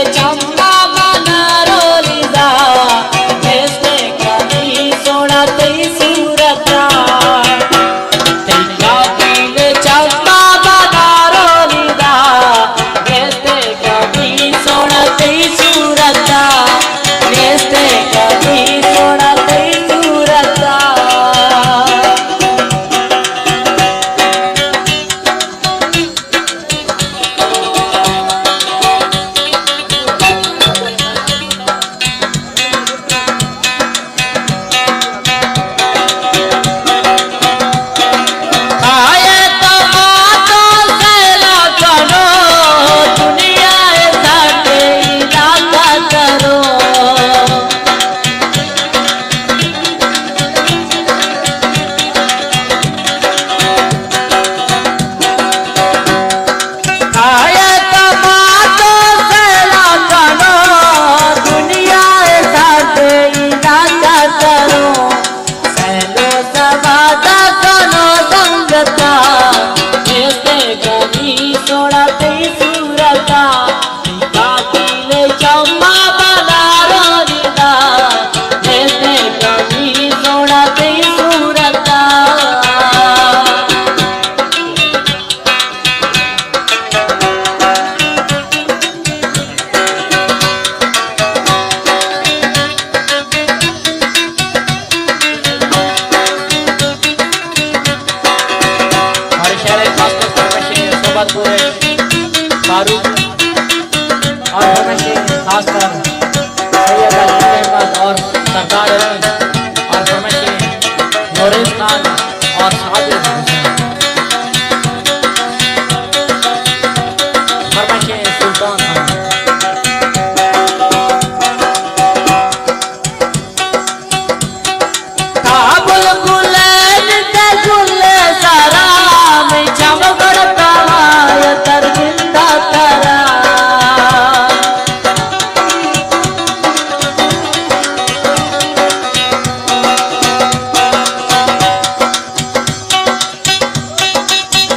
چما بنارو لیدا، نیست کمی سونا تئی صورتا۔ تئی قاتل چما بنارو لیدا، نیست کمی سونا تئی صورتا۔ نیست کمی سونا تئی صورتا۔ آیا تما تو سیلا کنو، دنیا ءِ ساتے علاقہ کنو، سیلو سوادہ کنو سنگتا، نیست کمی سونا تئی صورتا۔ قاتل چما بنارو لیدا، نیست کمی سونا تئی صورتا۔ ہمارے شہر خاص کر فرمائشیں صحبت پورے فاروق اور فرمائشیں خاص کر سید علی احمد اور سردار علی اور فرمائشیں نوریز خان اور صابر حسین۔ فرمائشیں سلطان خان۔ تا بلبلین تے گل سرا، می چم گڑتا یا تر گندا ترا۔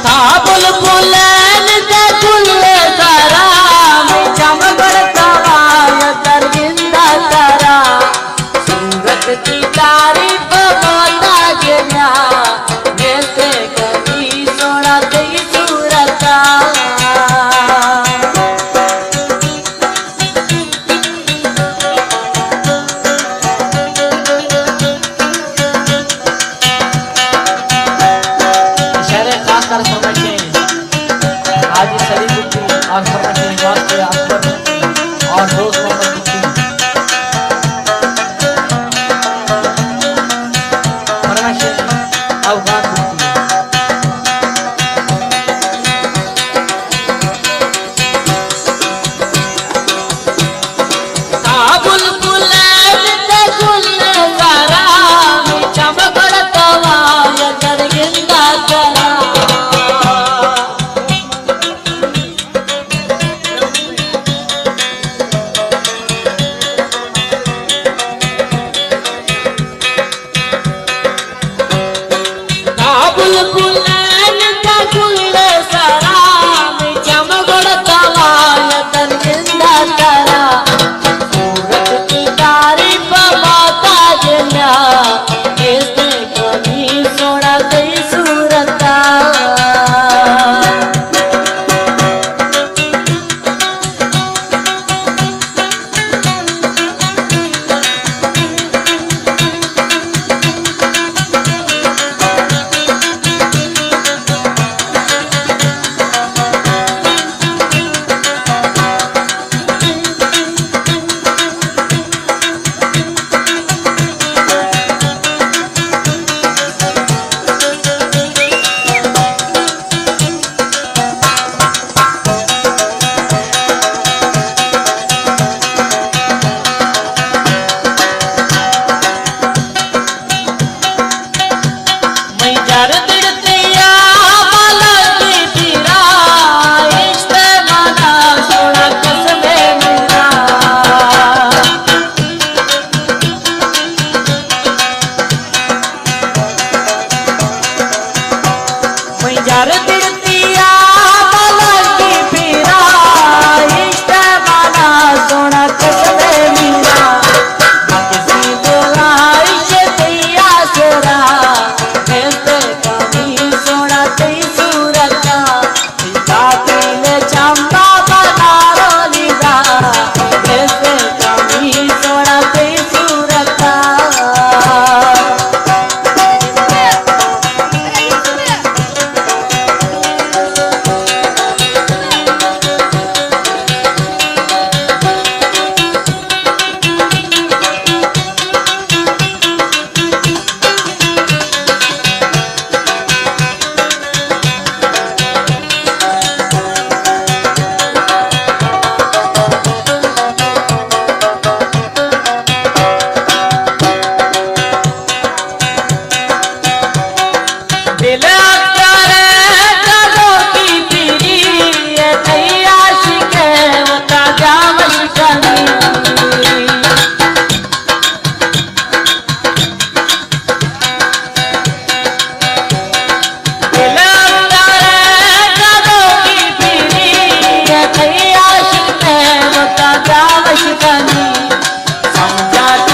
تا بلبلین تے گل سرا، می چم گڑتا یا تر گندا ترا۔ صورت تئی تعریف محتاج نیا، نیست کمی سونا تئی صورتا۔ شعر خاص کر فرمائشیں حاجی سلیم بگٹی اور فرمائشیں واسطے اکبر بگٹی اور دوست محمد بگٹی۔ فرمائشیں افغان بگٹی۔ تا بلبلین تے گل سرا، می چم گڑتا یا تر گندا ترا۔ جاوش کنی، سمجھا